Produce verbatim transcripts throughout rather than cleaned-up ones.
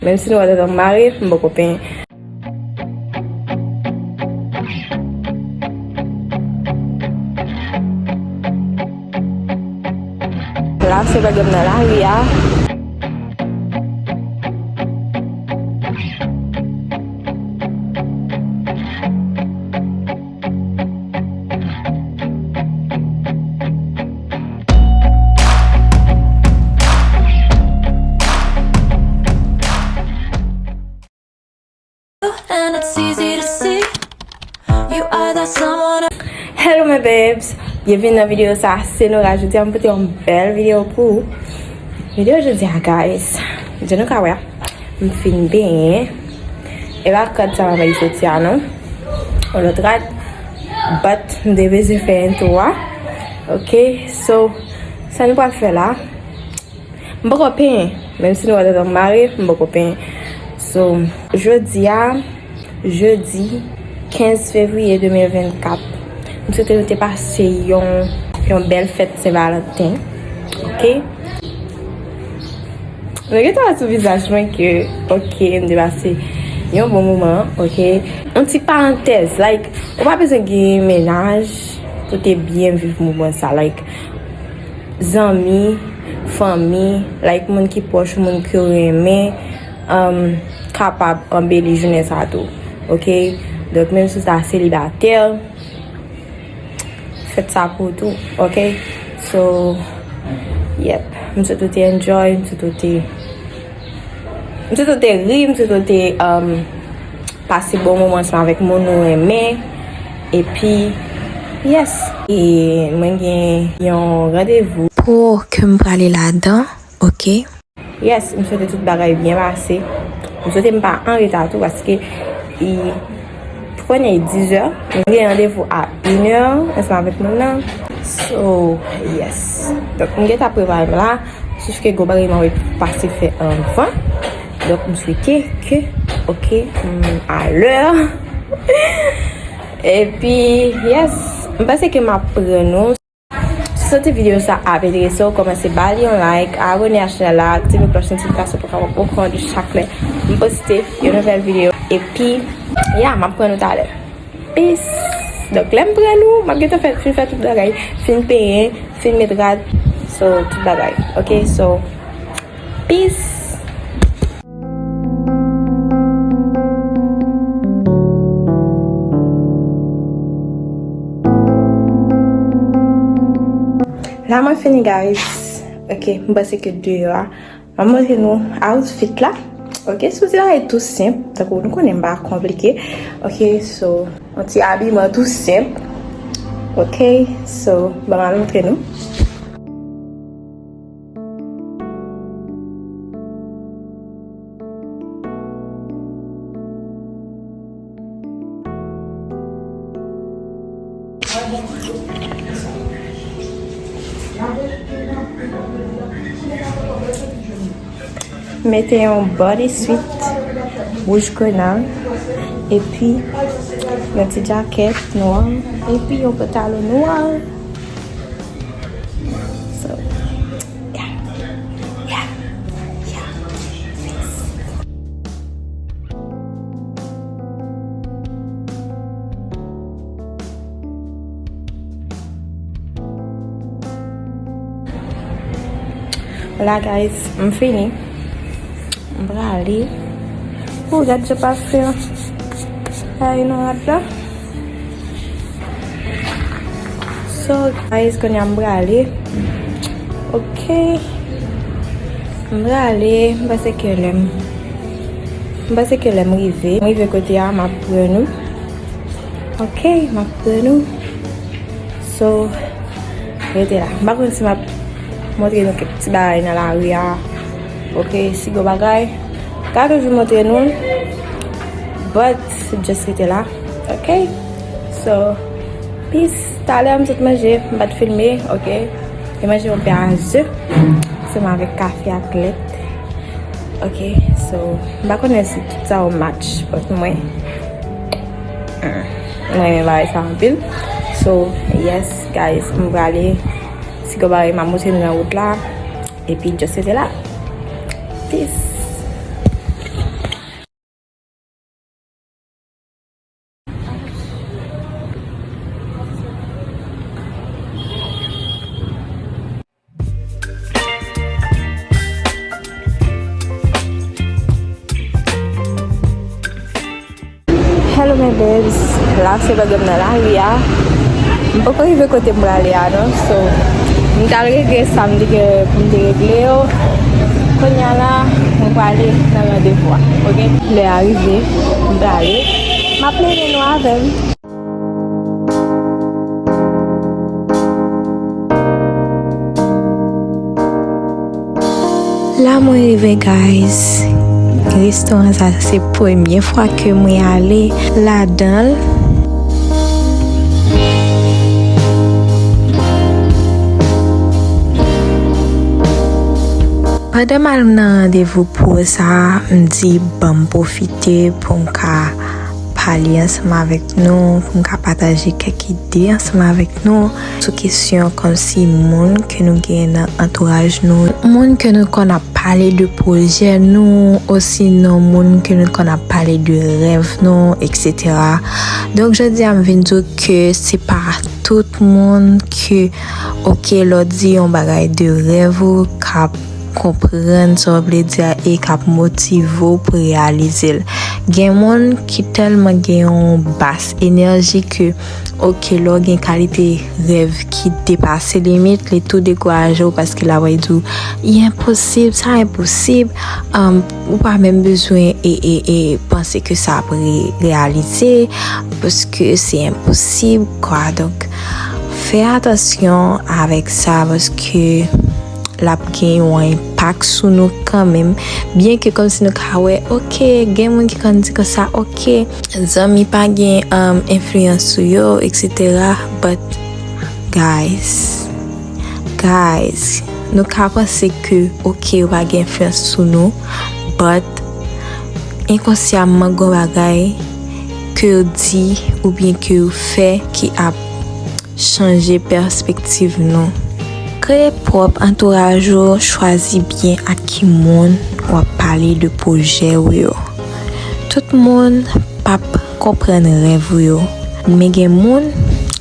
Menm si nou wè tèt an mare, m poko penyen. La, se bagay m nan lari a. And it's easy to see you are that someone. Hello my babes, byenvini nan videyo sa, se Nora. Jodi a m pote yon bèl videyo pou ou. Videyo jodi a, guys, jan nou ka wè, m fin benyen. E pa rad sa m ap soti a non. Yon lòt rad. But m te bezwen fè entwo a. Ok, so sa nou pral fè la. M poko penyen. Menm si nou wè tèt an mare, m poko penyen. So, jodi a, jedi kenz fevriye de mil vennkat, m swete nou te pase yon, yon bèl fèt Sen Valanten. Ok? Nou gentan wè sou vizaj mwen ke, ok, m te pase yon bon moman, ok? Yon ti parantèz, like, ou pa bezwen gen mennaj pou te byen viv moman sa, like, zanmi, fanmi, like, moun ki pwòch ou, moun ke w renmen, um, kapab anbeli jounen sa tou, ok? Donk, menm si w ta selibatè, fèt sa pou ou tou, ok? So, yep, m swete w te enjoy, m swete w te, m swete w te ri, m swete w te, um, pase bon moman ansanm avèk moun ou renmen. Epi, yes. E mwen gen yon randevou. Pou ke m prale ladan, ok? Yes, m swete tout bagay byen pase. M swete m pa an reta tou, paske i, ou konnen, i dizè. M gen randevou a inè ansanm avèk moun nan. So, yes. Donk, m gentan prepare m la. Sif ke gon bagay m anvi pase fè anvan. Donk, m swete ke, ok, m alè. Epi, yes, m panse ke m ap pran nou. Si w santi videyo sa ap enterese w, kòmanse ba li yon like, abòne a chanèl la, aktive klòch notifikasyon pou w kapab okouran de chak lè m poste yon nouvèl videyo. Epi, ya, m ap pran nou talè. Peace. Donk, lè m pran nou, m ap gentan fè, fin fè tout bagay, fin penyen, fin met rad, so, tout bagay. Ok, so, peace. La, mwen fini, guys. Ok, m panse ke deyò a. M ap montre nou outfit la. Ok, se yon ti bagay tou senp. Tankou nou konnen m pa konplike. Ok, so, yon ti abiman tou senp. Ok, so, ban m al montre nou. Mete yon bodysuit wouj krena, epi yon ti jakèt nwa, epi yon pantalon nwa. So, yeah. Yeah. Yeah. Yes. Vwala, guys, m fini. M prale. Ou gad jan pa fè. Ay, non, rad la. So, guys, kounye a m prale. Ok. M prale, m panse ke lè m, m panse ke lè m rive, m rive kote a, m ap pran nou. Ok, m ap pran nou. So, rete la. M pa konn si m ap montre nou kèk ti bagay nan lari a. Ok, si gon bagay, ka toujou montre nou. But, just rete la. Ok? So, peace. Talè m sot manje, m pa t filme, ok? E manje yon pè a ze, ansanm avèk kafe ak lèt. Ok, so, m pa konnen si tout sa yo match, but mwen, mm, mwen renmen bagay sa anpil. So, yes, guys, m prale. Si gon bagay, m ap montre nou nan wout la. Epi, just rete la. Peace. Hello my babes, la se bagay m nan lari a. M poko rive kote m prale a non, so m t al regle sa m te gen pou m te regle yo. Kounye a la, mwen prale nan randevou a, oke? Lè a rive, m prale. M ap mennen nou avè m. La mwen rive, guys. Restoran sa se premye fwa ke mwen ale ladan l. Pandan m al nan randevou pwo sa, m di ban m pwofite pou m ka pale ansanm avèk nou, pou m ka pataje kèk ide ansanm avèk nou sou kesyon kòmsi moun ke nou gen nan antouraj nou, moun ke nou konn ap pale de pwojè nou, osinon moun ke nou konn ap pale de rèv nou, etsetera. Donk, jodi a, m vin di w ke se pa tout moun ke, oke, lè w di yon bagay de rèv ou, k ap konprann sa w vle di a e k ap motive w pou reyalize l. Gen moun ki tèlman gen yon bas enèji ke, oke, lè w gen kalite rèv ki depase limit, li tou dekouraje w paske l ap di w, "Li enposib, sa enposib." Um, ou pa menm bezwen e, e, e panse ke sa ap re-, reyalize, paske se enposib, kwa. Donk, fè atansyon avèk sa, paske l ap gen yon enpak sou nou kanmenm. Byenke kòmsi nou ka wè, oke, gen moun ki konn di konsa, oke, zanmi pa gen, um, enfliyans sou yo, etsetera. But, guys, guys, nou ka panse ke, oke, yo pa gen enfliyans sou nou, but, enkonsyamman, gen bagay ke yo di oubyen ke yo fè ki ap chanje pèspektiv nou. Kreye pwòp antouraj ou, chwazi byen ak ki moun w ap pale de pwojè w yo. Tout moun p ap konprann rèv ou yo, men gen moun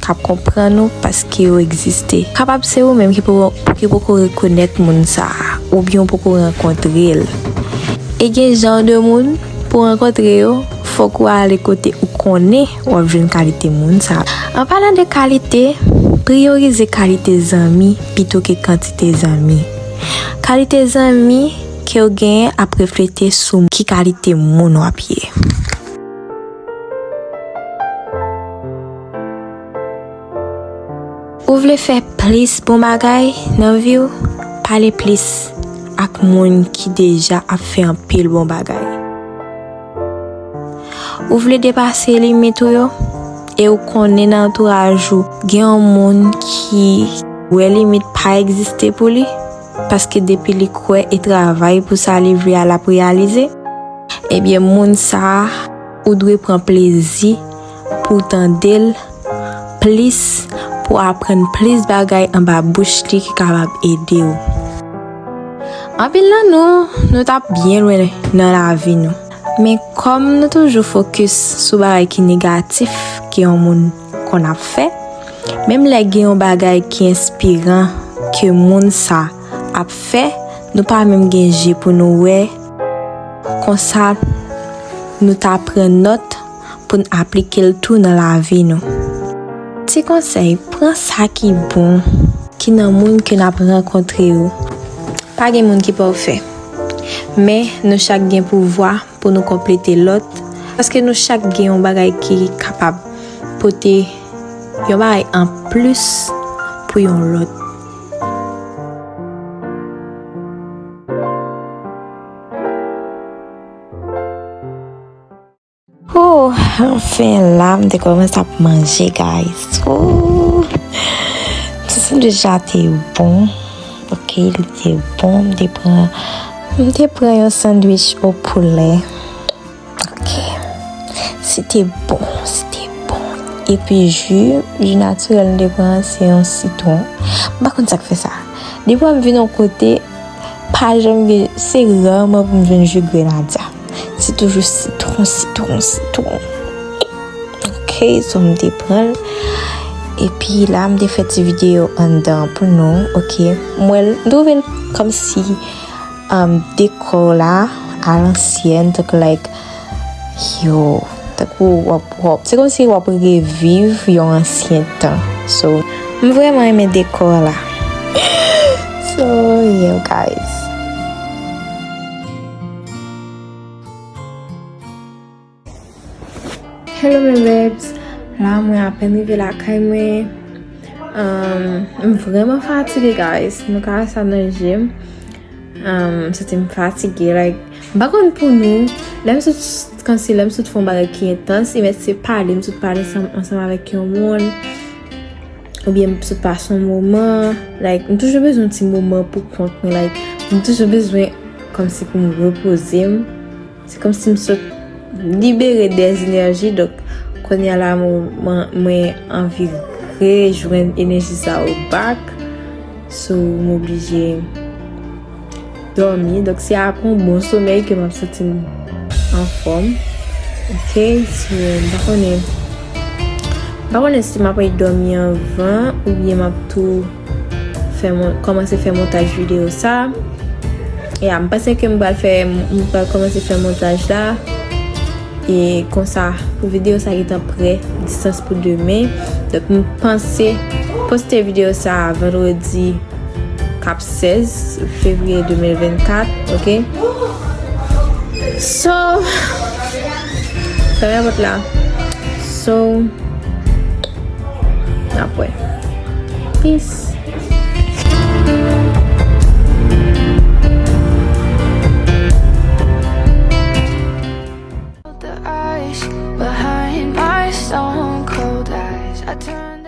k ap konprann ou paske yo egziste. Kapab se ou menm ki po-, ki poko rekonèt moun sa a, oubyen w poko rankontre l. E gen jan de moun, pou w rankontre yo, fòk ou ale kote ou konnen w ap jwenn kalite moun sa a. An palan de kalite, priyorize kalite zanmi pito ke kantite zanmi. Kalite zanmi ke w genyen ap reflete sou ki kalite moun w ap ye. Ou vle fè plis bon bagay nan vi w? Pale plis ak moun ki deja ap fè anpil bon bagay. Ou vle depase limit ou yo? E ou konnen nan antouraj ou gen yon moun ki wè limit pa egziste pou li, paske depi li kwè e travay pou sa li vle a, l ap reyalize? Ebyen, moun sa a, ou dwe pran plezi pou w tande l plis, pou w aprann plis bagay anba bouch li ki kapab ede w. Anpil nan nou, nou t ap byen lwen nan lavi nou. Men kòm nou toujou fokis sou bagay ki negatif ke yon moun konn ap fè, menm lè gen yon bagay ki enspiran ke moun sa ap fè, nou pa menm gen je pou nou wè. Konsa, nou ta pran nòt pou n aplike l tou nan lavi nou. Ti konsèy, pran sa ki bon ki nan moun ke n ap rankontre yo. Pa gen moun ki pafè, men nou chak gen pouvwa pou nou konplete lòt, paske nou chak gen yon bagay ki kapab pote yon bagay anplis pou yon lòt. Oh, anfen la, m te kòmanse ap manje, guys. Oh, ti sandwich la te bon. Ok, li te bon. M te pran, m te pran yon sandwich o poulè. Ok. Si te bon, si te bon. Epi ji, ji natirèl m te pran, se yon sitwon. M pa konn sa k fè sa. Depi w ap vin yon kote, pa janm gen, se raman pou m jwenn ji grenadya. Se toujou sitwon, sitwon, sitwon. Ok, so m te pran l. Epi la, m te fè ti videyo anndan pou nou, ok. M wè l, m twouve l kòmsi, um, dekò la, a lansyèn, tankou, like, yo, Tankou w ap, w ap, se kòmsi w ap reviv yon ansyen tan. So, m vrèman renmen dekò la. So, yeah, guys. Hello, my babes. La, mwen apèn rive lakay mwen. Um, m vrèman fatige, guys. Nou ka wè sa nan je m. Um, m santi m fatige, like, m pa konn pou nou. Lè m sot, kòmsi lè m sot fè yon bagay ki entans, e mèt se pale, m sot pale ansanm, ansanm avèk yon moun. Oubyen m sot pase yon moman. Like, m toujou bezwen yon ti moman pou kont mwen. Like, m toujou bezwen kòmsi pou m repoze m. Se kòmsi m sot libere dèz enèji, donk kounye a la mwen, mwen, mwen anvi rejwenn enèji sa yo back. So, m oblije dòmi. Donk, se apre yon bon somèy ke m ap santi m anfòm. Ok, so, m pa konnen, m pa konnen si m ap reyè dòmi anvan oubyen m ap tou fè mon-, kòmanse fè montaj videyo sa. Ya, m panse ke m pral fè, m pral kòmanse fè montaj la. E konsa, pou videyo sa gentan prè, distans pou demen. Donk, m panse poste videyo sa vandredi k ap sèz fevriye de mil vennkat, ok? So, fèmen pòt la. So, n ap wè. Peace. The ice behind my stone cold eyes. I turn